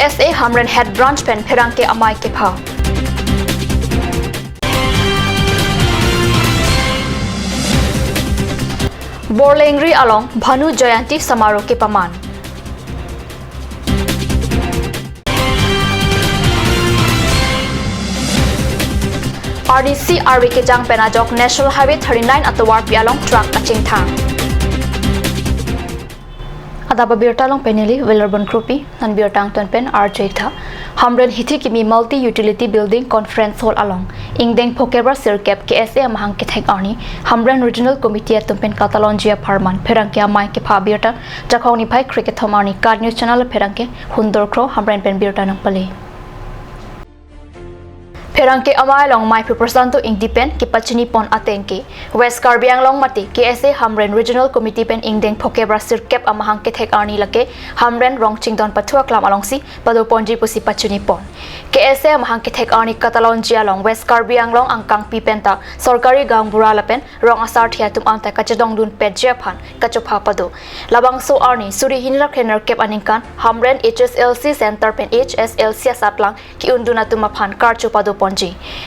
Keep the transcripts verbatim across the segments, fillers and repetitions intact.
S A Hamren Head Branch pen pherangke amei kepha. Borlengri along Bhanu Jayanti Samaroh kepaman. Arnisi arve kejang pen ajok National Highway thirty-nine atovarpi along truck kachingthang. Adap abirta along pen neli Wilarbon Kropi, non birta angton pen arju-ik tha. Hamren hithi kimi Multi Utility Building Conference Hall along ingdeng phokep ra sirkep K S A amahang kethek arni Hamren Regional Committee atum pen katalonji apharman pherangke amei kepha birta Jakhong niphai krekethom arni KAT News Channel pherangke Hundor Kro Hamren pen birta nangpale. Pherangke amei along meiphu Prasanto Ingti pen kepachini pon ateng ke West Karbi Anglong mate K S A Hamren Regional Committee pen ingdeng phokep ra sirkep amahang kethek arni lake Hamren Rongchingdon pathu aklam alongsi padoponji pusi pachini pon. K S A amahang kethek arni katalonji along West Karbi Anglong angkangpi penta sorkari gaonbura lapen rong asarthe atum anta kachetongdun petji aphan kachopha pado. Labangso arni suri hini ra kre nerkep aningkan Hamren H S L C Center pen H S L C asatlang ke-undun atum aphan karcho padoponji.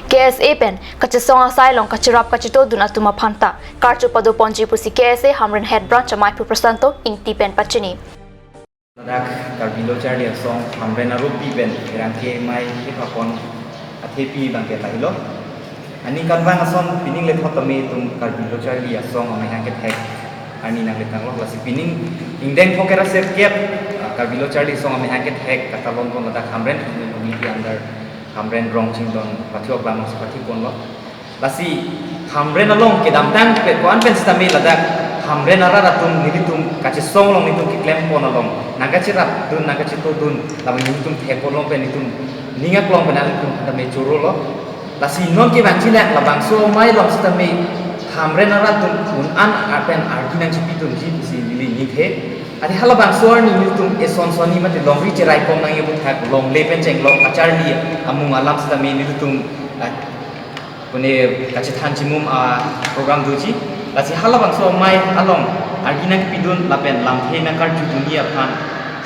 K S A pen kachesong asai along kacherap kachetodun atum aphanta karcho padoponji pusi K S A Hamren Head Branch ameiphu Prasanto Ingti pen pachini. Ladak Karbi Lo Charli Asong Hamren aropi pen pherangke amei kepha pon athepi abangke lahelo. Aningkanvang ason pining lethot tame itum Karbi Lo Charli Asong amahang kethek arni nanglethanglo, lasi pining ingdeng phokep ra sirkep, ah, Karbi Lo Charli Asong amahang kethek katalon pon ladak Hamren Community under Hamren Rongchingdon pathu aklam alongsi pathu ponlo. Lasi Hamren along kedamtang pen ko-an pen sitame ladak Hamren arat atum nelitum kachesong along nelitum keklem pon along nangkacherapdun nangkachetodun lapen nelitum thek pon along pen nelitum ning aklong pen nelitum tame chorolo. Lasi non kevangji lak labangso amei along sitame Hamren arat atum un-an pen ardi nangchepidunji pusi neli ningthe. Athe halabangso arni nelitum eson sonni mate longri cherai kom nangji aphuthak longle pen chenglok kacharli amung alam sitame nelitum, ah, pune kachethan chimum aprogram doji. Lasi halabangso amei along ardi nangpidun lapen lamthe nangkarjudunji aphan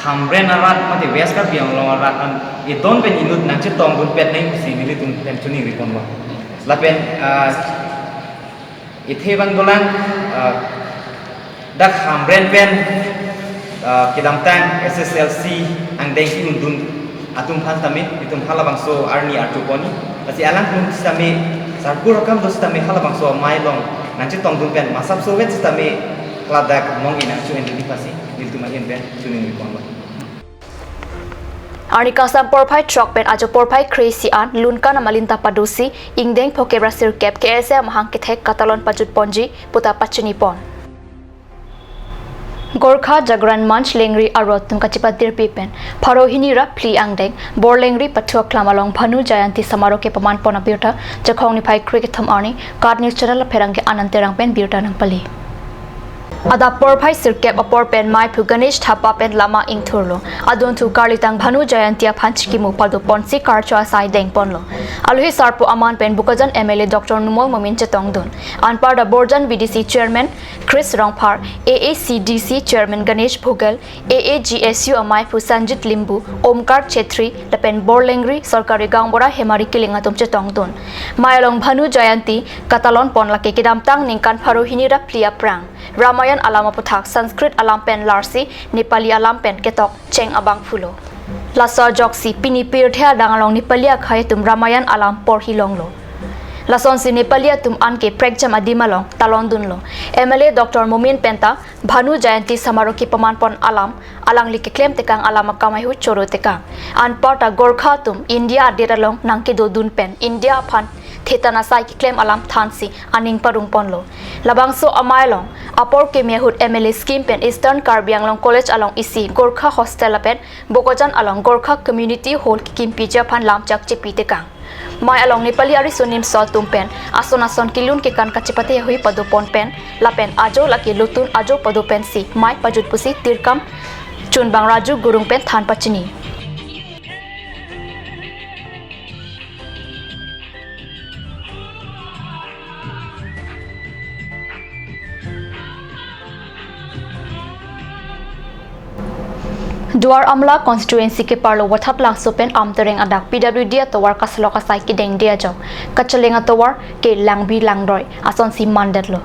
Hamren arat mate West Karbi Anglong arat an edon pen inut nangchetongdun pet nangji pusi nelitum pen choningri ponlo. Lapen, ah, ithe abang dolang, ah, dak Hamren pen, ah, kedamtang S S L C angdeng ke-undun atum aphan tame itum halabangso arni arju ponji. Lasi alangtum sitame sarpo akam do sitame halabangso amei along nangchetongdun pen masap sovet sitame ladak mong inang chu endi pasi nelitum ahin pen choningri ponlo. Arni kangsam porphai throk pen ajo porphai kre-isi an lunkan amalin ta padosi ingdeng phokep ra sirkep K S A amahang kethek katalon pajut ponji puta pachini pon. Gorkha Jagran Manch Lengri arlo atum kachepatirpi pen pharo hini ra phli angdeng Borlengri pathu aklam along Bhanu Jayanti Samaroh kepaman pon abirta Jakhong niphai krekethom arni KAT News Channel apherangke Anand Terang pen birta nangpale. Adap porphai sirkep apor pen meiphu Ganesh Thapa pen lama ingthurlo. Adunthu karlitang Bhanu Jayanti aphan chikimu padoponsi karcho asai dengponlo. Alohi sarpo aman pen Bokajan M L A Doctor Numal Momin chetongdun. Anparta Borjan V D C Chairman Chris Rongphar, A A C D C Chairman Ganesh Bhugal, A A G S U ameiphu Sanjit Limbu, Omkar Chhetri, lapen Borlengri sorkari gaonbura Hemari Killing atum chetongdun. Mei along Bhanu Jayanti katalon pon lake kedamtang ningkan pharo hini ra phli aphrang Ramayan alam aphuthak Sanskrit alam pen larsi Nepali alam pen ketok cheng abangphulo. Laso ajoksi pini pirthe adang along Nepali akhei atum Ramayan alam porhi longlo. Lasonsi Nepali atum anke prekjam adim along talondunlo. M L A Doctor Momin penta Bhanu Jayanti Samaroh kepaman pon alam alangli keklem tekang alam akam ahut choro tekang. Anparta Gorkha atum India adet along nangkedodun pen India aphan thetan asai keklem alam thansi aning parung ponlo. Labangso amei along apor kimi ahut M L A scheme pen Eastern Karbi Anglong College along isi Gorkha hostel lapen Bokajan along Gorkha Community Hall kekimpiji aphan lamchak chepi tekang. Mei along Nepali ariso nimso atum pen ason ason kelun kekan kachepate ahui padopon pen lapen ajo lake lotun ajo pado pensi mei pajut pusi tirkam chunbang Raju Gurung pen than pachini. Duar Amla constituency keparlo Wathat Langso pen Amtereng adak P W D atovar kaselok asai kedengde ajok kacheleng atovar ke langbi langdroi asonsi mandetlo.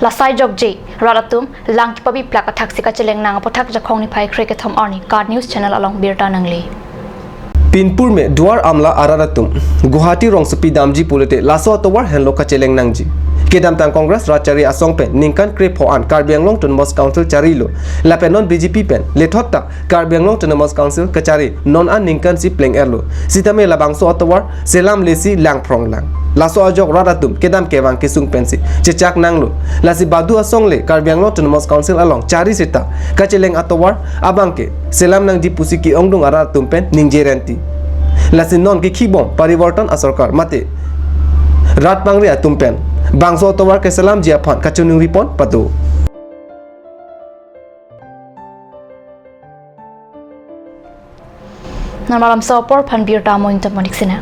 Lasai jokje rat atum lang kepabi plak athaksi kacheleng nang aphuthak Jakhong niphai krekethom arni KAT News Channel along birta nangle. Pinpur me Duar Amla arat atum Guwahati rongsopi damji pulote laso atovar henlo kacheleng nangji. Kedamtang Congress rat chari asong pen ningkan krepho an Karbi Anglong Autonomous Council charilo. Lapen non B J P pen lethot ta Karbi Anglong Autonomous Council kachari non an ningkan si pleng-erlo. Sitame labangso atovar selam lesi langphrong lang. Laso ajok rat atum kedam kevang kesung pensi chechak nanglo. Lasi badu asong le Karbi Anglong Autonomous Council along chari seta kacheleng atovar abang ke selam nangji pusi ke-ongdung arat atum pen ningje renti. Lasi non kekhibom parivartan asorkar mate rat pangri atum pen bangso atovar keselamji aphan kachiningri pon pado. Nonmalam so apor aphan birta amointa monik sina.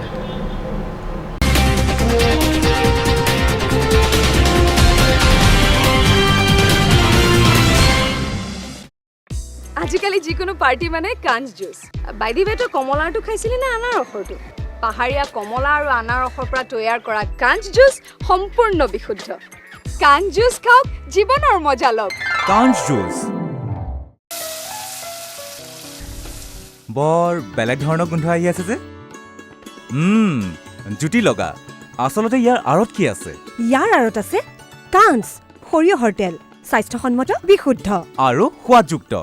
আজিকালি যিকোনো পাৰ্টি মানে কাঞ্চ juice. By the ৱে, তই কমলাৰটো খাইছিলি নে আনাৰসৰটো? পাহাৰীয়া কমলা আৰু আনাৰসৰ পৰা তৈয়াৰ কৰা কাঞ্চ জুচ সম্পূৰ্ণ বিশুদ্ধ। কাঞ্চ জুচ খাওক, জীৱনৰ মজা লওক। কাঞ্চ জুচ। বৰ বেলেগ ধৰণৰ গোন্ধ আহি আছে যে। উম, জুতি লগা। আচলতে ইয়াৰ আঁৰত কি আছে? ইয়াৰ আঁৰত আছে কাঞ্চ, সৰিয়হৰ তেল, স্বাস্থ্যসন্মত, বিশুদ্ধ। আৰু সোৱাদযুক্ত।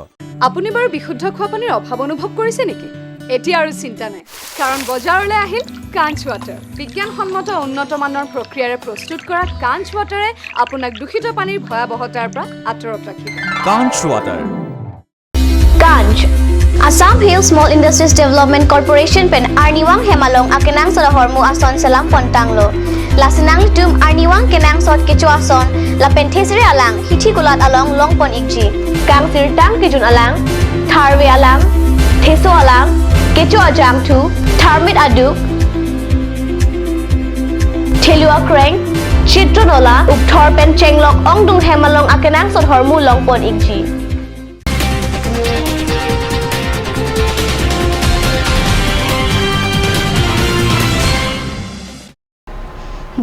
আপুনি বাৰু বিশুদ্ধ খোৱা পানীৰ অভাৱ অনুভৱ কৰিছে নেকি? এতিয়া আৰু চিন্তা নাই, কাৰণ বজাৰলৈ আহিল কাঞ্চ ৱাটাৰ। বিজ্ঞানসন্মত উন্নত মানৰ প্ৰক্ৰিয়াৰে প্ৰস্তুত কৰা কাঞ্চ ৱাটাৰে আপোনাক দূষিত পানীৰ ভয়াৱহতাৰ পৰা আঁতৰত ৰাখিব। কাঞ্চ water. Kancch. Assam Hill Small Industries Development Corporation pen arnivang hem along akenangsot ahormu ason selam pontanglo. Lasi nanglitum arnivang kenangsot kecho ason lapen thesere alang hithi kulat along longpon ikji. Kangsirtang kejun alang, tharve alang, theso alang, kecho ajangthu, tharmit aduk, thelu akreng, chitro nola, ukthor pen chenglok ongdung hem along akenangsot ahormu longpon ikji.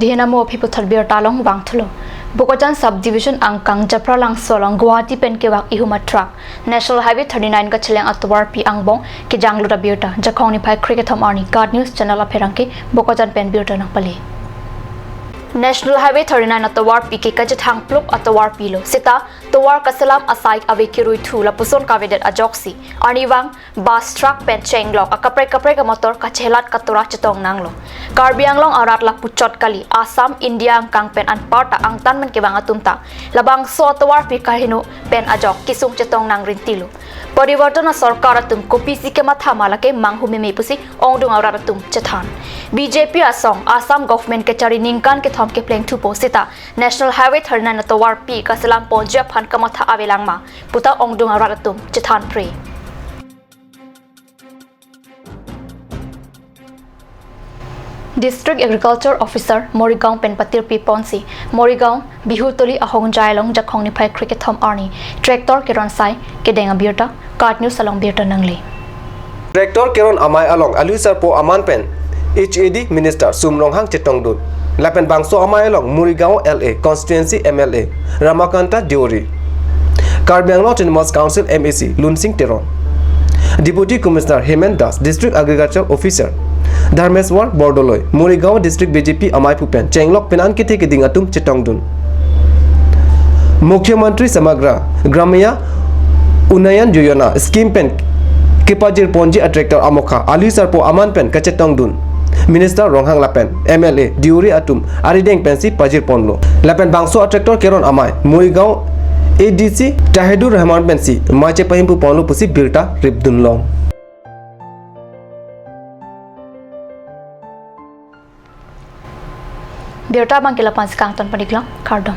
Dihena mo aphi puthot birta along vangthulo. Bokajan Subdivision angkang Japra Langso along Guwahati pen kevak ihum a truck National Highway thirty-nine kacheleng atovarpi angbong kejanglut abirta. Jakhong niphai krekethom arni KAT News Channel apherangke Bokajan pen birta nangpale. National Highway thirty-nine atovarpi ke kachethang pluk atovarpilo. Seta tovar kaselam asai ave keruithu lapuson kavedet ajoksi arnivang bus, truck pen chenglok akaprek kaprek amotor kachelat katura chetong nanglo. Karbi Anglong arat lapuchot kali, Assam, India angkang pen anparta angtan pen kevang atum ta labangso atovarpi kaheno pen ajok kesung chetong nangrintilo. Parivartan asorkar atum kopisi kematha ma lake manghu meme pusi ongdung arat atum chethan. B J P asong Assam government kachari ningkan kethom kepleng thupo seta National Highway thirty-nine atovarpi kaselam ponji aphan kamatha avelang ma puta ongdung arat atum chethan pre. District Agriculture Officer Morigaon pen patirpi ponsi Morigaon Bihutoli ahongjai along Jakhong niphai krekethom arni tractor keron asai kedeng abirta KAT News along birta nangle. Tractor keron amei along alwi sarpo aman pen H A D Minister Sum Ronghang chetongdun. Lapen bangso amei along Morigaon L A constituency M L A Ramakanta Deuri, Karbi Anglong Autonomous Council M A C Lunsing Teron, Deputy Commissioner Hemen Das, District Agriculture Officer Dharmeswar Bordoloi, Morigaon District B J P amei pu pen chenglok penan kethe keding atum chetongdun. Mukhyamantri Samagra Gramya Unnayan Yojana scheme pen kepajir ponji a tractor amokha alwi sarpo aman pen kachetongdun Minister Ronghang lapen M L A Deuri atum arideng pensi pajir ponlo. Lapen bangso a tractor keron amei Morigaon A D C Tahidur Rahman pensi mei chepahimpu ponlo pusi birta ripdunlong. Birta abangke la-an si kangton pon-iklo, kardom.